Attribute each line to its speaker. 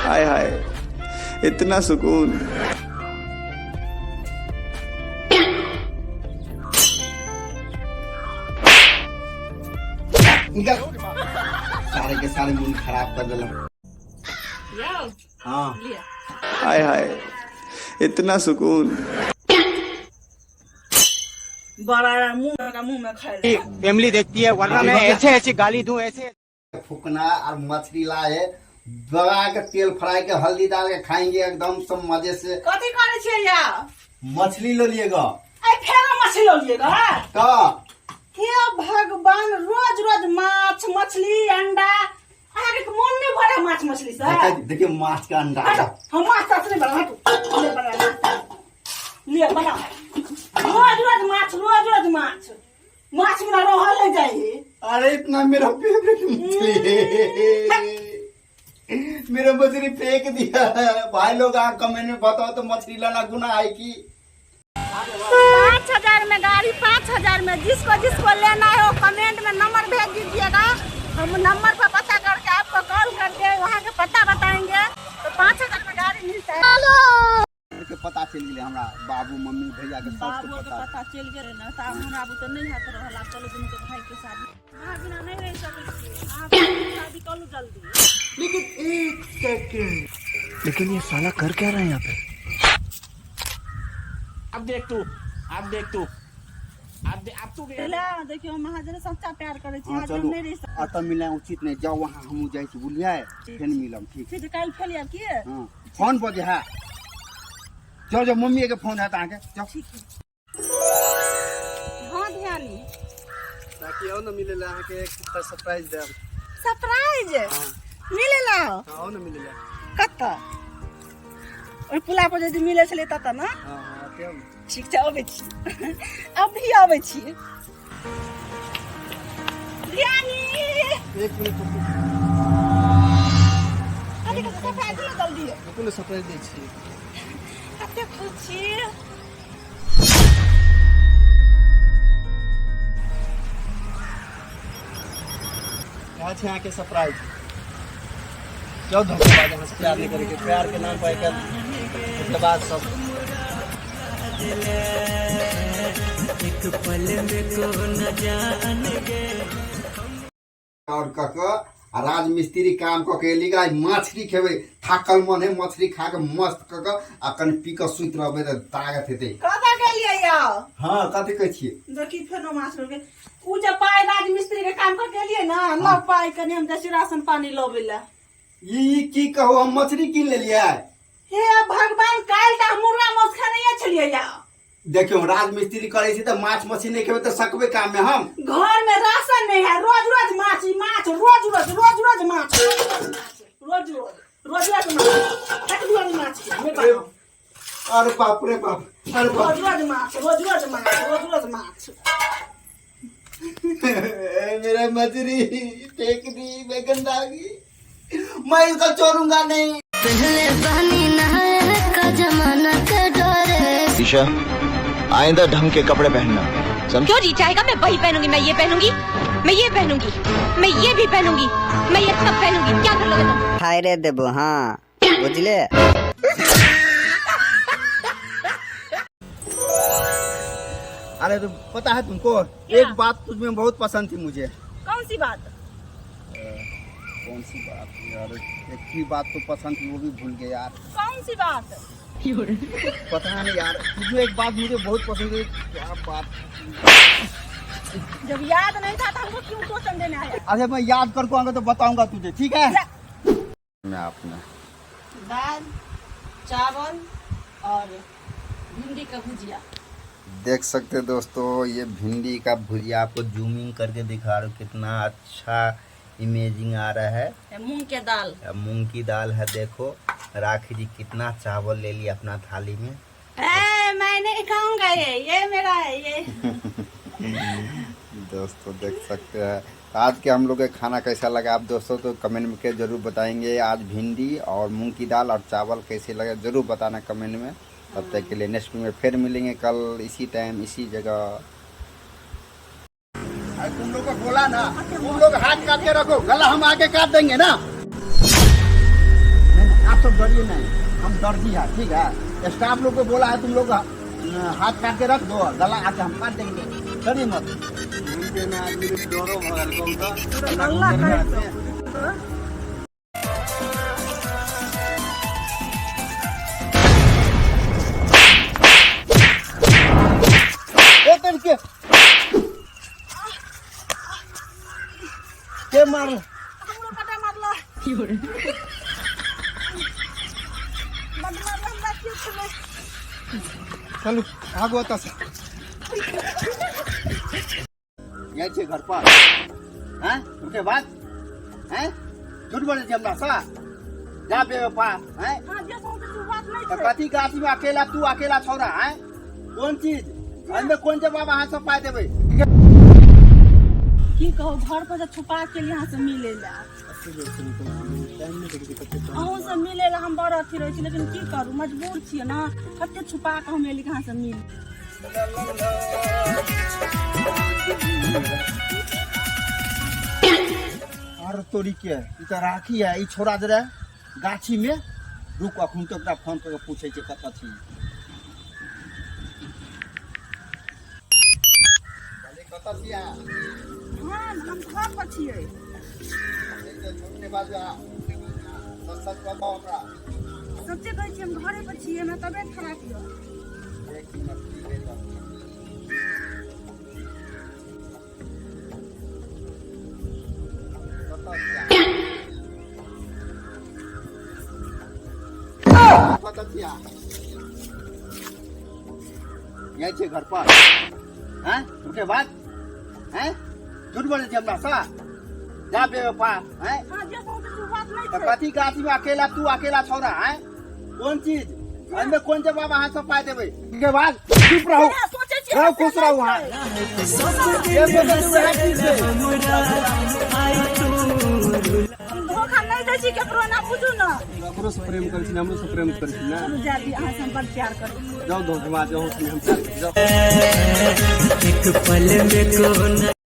Speaker 1: हाय हाय, इतना सुकून।
Speaker 2: निकल, सारे के सारे मूड खराब कर देलक। हाँ।
Speaker 1: हाय हाय, इतना सुकून।
Speaker 3: बड़ा मुंह मुंह में खाए।
Speaker 4: फैमिली देखती है, वरना मैं ऐसे ऐसे गाली दूं ऐसे।
Speaker 2: फुकना और मछली लाए, दबा के तेल फ्राई के हल्दी डाल के खाएंगे एकदम सब मजे से।
Speaker 3: कथी करै छियै या?
Speaker 2: मछली लो लिएगा।
Speaker 3: ऐ फेरो मछली लो लिएगा?
Speaker 2: तो
Speaker 3: हे भगवान, रोज रोज माछ मछली अंडा, अहाँके मोन नहि भरे माछ मछली से?
Speaker 2: देखिए देखिए माछ का अंडा।
Speaker 3: हटो, हम माछ ताछ नहीं बना, हटो, ले बना ले बना। रोज रोज माछ, रोज रोज माछ, माछ बिना रहल नहीं जाइए।
Speaker 2: अरे इतना मेरा फेवरेट मछली, मेरा मछली फेंक दिया है। भाई लोग, आप कमेंट में बताओ तो मछली लाना गुनाह है कि?
Speaker 3: 5000 में गाड़ी, 5000 में। जिसको जिसको लेना है वो कमेंट में नंबर भेज दीजिएगा, हम नंबर पर पता करके आपको कॉल करके वहाँ के पता बताएंगे। तो 5000 में गाड़ी मिलता है।
Speaker 2: के पता चलि गेलै हमरा बाबू मम्मी भैया के सबके।
Speaker 3: बाबू के
Speaker 2: पता
Speaker 3: पता चलि गेलै ने, तऽ आब हमरा बुते नहि हैत रहल। आब चलू दुनू के भाई के शादी। अहाँ बिना नहि रहि सकै छी। अहाँ शादी करू जल्दी।
Speaker 1: लेकिन ये साला कर क्या रहा है यहाँ पे?
Speaker 5: अब देख तू, अब देख तू, अब अब तू गया।
Speaker 3: ले देखियौ, हम अहाँ जेना सच्चा प्यार करै छी।
Speaker 2: हाँ।
Speaker 3: अहाँ
Speaker 2: चलू।
Speaker 3: जब नहि रहि सकै।
Speaker 2: अतः मिलना उचित नहीं, जाओ वहाँ, हमहूँ जाइ छी, बुझलियै? फेर मिलब, ठीक?
Speaker 3: ठीक छै, काल्हि फेर आयब की?
Speaker 2: हाँ, फोन पर जे है, जाओ जाओ, मम्मी के फोन है अहाँके, जाओ।
Speaker 3: हाँ ध्यानी।
Speaker 4: ताकि आओ न मिले ला, अहाँके एक सरप्राइज देब।
Speaker 3: सरप्राइज मिले ला?
Speaker 4: आओ न मिले ला।
Speaker 3: कतऽ? ओहि पुला पर यदि मिलै छलै ततऽ ने?
Speaker 4: हाँ हाँ, ते
Speaker 3: ठीक छै, अबै छी, अभी अबै छी। ध्यानी।
Speaker 4: एक मिनट रुकू।
Speaker 3: कथी कथी सरप्राइज दियौ जल्दी।
Speaker 4: रुकू ने, सरप्राइज दै छी।
Speaker 3: कते खुश छी।
Speaker 4: यहाँ छै अहाँके सरप्राइज। जाउ धोखेबाज, अहाँ से प्यार नहीं करेके, प्यार के नाम पर आइ काल्हि धोखेबाज सब।
Speaker 2: और कऽ कऽ आ राजमिस्त्री काम कऽ के एली, आइ मछली खेबै, थाकल मन है, मछली खा के मस्त कऽ कऽ आ कनि पी कऽ सुति रहबै तऽ ताकत हेतै।
Speaker 3: कतऽ गेलियै यौ?
Speaker 2: हँ, कथी कहै छियै?
Speaker 3: देखी, फेनो माछ लोके उ जे पाइ राजमिस्त्री के काम कर गेलियै ने, लौ पाइ, कनि हम जाइ छी राशन पानी लबै लए।
Speaker 2: ई की कहू, हम मछली कीन लेलियै।
Speaker 3: हे भगवान, काल्हि तऽ हम मुर्गा मांस खेनैये छलियै यौ।
Speaker 2: देखियौ, राजमिस्त्री करै छी तऽ माछ मछली नहि खेबै तऽ सकबै काम में हम?
Speaker 3: घर में राशन नहीं है, रोज रोज माछ माछ, रोज रोज, रोज रोज माछ, रोज रोज, रोज रोज माछ। हट दुआरी, माछ नहीं बनाओ।
Speaker 2: अरे बाप रे बाप, अरे बाप।
Speaker 3: रोज रोज माछ, रोज रोज माछ, रोज रोज माछ।
Speaker 2: मेरा मछली फेंक दी, मैं गंदागी, मैं इसको छोड़ूंगा नहीं।
Speaker 6: पहले पानी नहाए का जमाना के डरे।
Speaker 7: ईशा, आइंदा ढंग के कपड़े पहनना, समझ?
Speaker 8: जो जी चाहेगा मैं वही पहनूंगी। मैं ये पहनूंगी, मैं ये पहनूंगी, मैं ये भी पहनूंगी, मैं ये सब पहनूंगी। क्या कर लोगे तुम?
Speaker 9: फायरे देबो, हाँ, बुझले?
Speaker 2: अरे तो पता है तुमको, एक बात तुझमें बहुत पसंद थी मुझे।
Speaker 3: कौन सी बात?
Speaker 2: कौन सी बात यार? एक ही बात तो पसंद थी, वो भी भूल गए यार।
Speaker 3: कौन सी बात?
Speaker 2: पता नहीं यार, तुझमें एक बात मुझे बहुत पसंद थी, क्या बात?
Speaker 3: जब याद नहीं था तो हमको क्यों टोचन देने आया?
Speaker 2: अच्छा, मैं याद करके आऊंगा तो बताऊंगा तुझे, ठीक है? मैं आपने
Speaker 3: दाल चावल और भिंडी का भुजिया।
Speaker 2: देख सकते हैं दोस्तों, ये भिंडी का भुजिया आपको जूमिंग करके दिखा रहा हूँ, कितना अच्छा इमेजिंग आ रहा है।
Speaker 3: मूंग के दाल।
Speaker 2: अब मूंग की दाल है। देखो, राखी जी कितना चावल ले लिया अपना थाली में।
Speaker 3: ए, मैं नहीं खाऊंगा, ये मेरा है ये।
Speaker 2: दोस्तों, देख सकते हैं। आज के हम लोग के खाना कैसा लगा आप दोस्तों तो कमेंट में के जरूर बताएंगे। आज भिंडी और मूंग की दाल और चावल कैसे लगे, जरूर बताना कमेंट में। तब तक के लिए नेक्स्ट में फिर मिलेंगे कल इसी टाइम इसी जगह। अरे तुम लोग को बोला ना, तुम लोग हाथ काट के रखो, गला हम आगे काट देंगे ना। नहीं, नहीं,
Speaker 4: आप सब डरिए नहीं, हम दर्जी है, ठीक है। स्टाफ लोग को बोला है तुम लोग हाथ काट के रख दो, गला आके हम काट देंगे, डरिए मत।
Speaker 3: अल्लाह करे।
Speaker 4: ए तरीके के मार
Speaker 3: हमरो कटा मारलो, बड मारलो हमरा, के छलै?
Speaker 4: चलू भागो ओतऽ से।
Speaker 2: जाइ छियै घर पर हैं, ओके बाद हैं झूठ बोलै छी हमरा सँ, जा बेवफा हैं।
Speaker 3: हाँ, जे सोचै छी बात नहि
Speaker 2: तऽ
Speaker 3: छै।
Speaker 2: कथी गाछी में अकेला, तू अकेला छौड़ा हैं? कोन चीज एहिमे कोन जवाब अहाँ सब पाइ देबै?
Speaker 3: की कहू, घर पर से छुपा के लिए यहाँ से मिले ला, अहूँ से मिले ला हम बड़ अथी रहै छी, लेकिन की करू, मजबूर छियै ने। कते छुपा के हम एली कहाँ से मिल।
Speaker 2: आर तोरी के ई तऽ राखी है, ई छोड़ा जे रहे गाछी में। रुक, अखन तऽ ओकरा फोन कऽ के पूछै छै कतऽ छी। कतऽ छी अहाँ?
Speaker 3: हाँ, हम घर पर छियै।
Speaker 2: झूठ नहि बाजू अहाँ, सच सच बताउ हमरा।
Speaker 3: सच्चे कहै छी, हम घरे पर छियै, हमरा तबियत खराब यऽ।
Speaker 2: एक मिनट, की भेल? कतऽ छी अहाँ? कतऽ छी अहाँ? जाइ छियै घर पर हैं, ओके बाद हैं झूठ बोलै छी हमरा सँ, जा बेवफा हैं।
Speaker 3: हाँ, जे सोचै छी बात नहि
Speaker 2: तऽ
Speaker 3: छै।
Speaker 2: कथी गाछी में अकेला, तू अकेला छौड़ा हैं? कोन चीज एहिमे कोन जवाब अहाँ सब पाइ देबै? के बाद चुप रहू।
Speaker 3: जेना सोचै छी
Speaker 2: रहू, खुश रहू अहाँ। जे सोचै छी वएह चीज छै।
Speaker 3: हम धोखा नहि दै छी केकरो ना, बुझू ने।
Speaker 4: ओकरो से प्रेम करै छी ने, हमरो से प्रेम करै छी ने।
Speaker 3: चलू, जाय दी, अहाँ से हम बड़ प्यार करै छी।
Speaker 4: जाउ धोखेबाज, अहूँ से हम प्यार करै छी, जाउ।
Speaker 10: एक पल में को न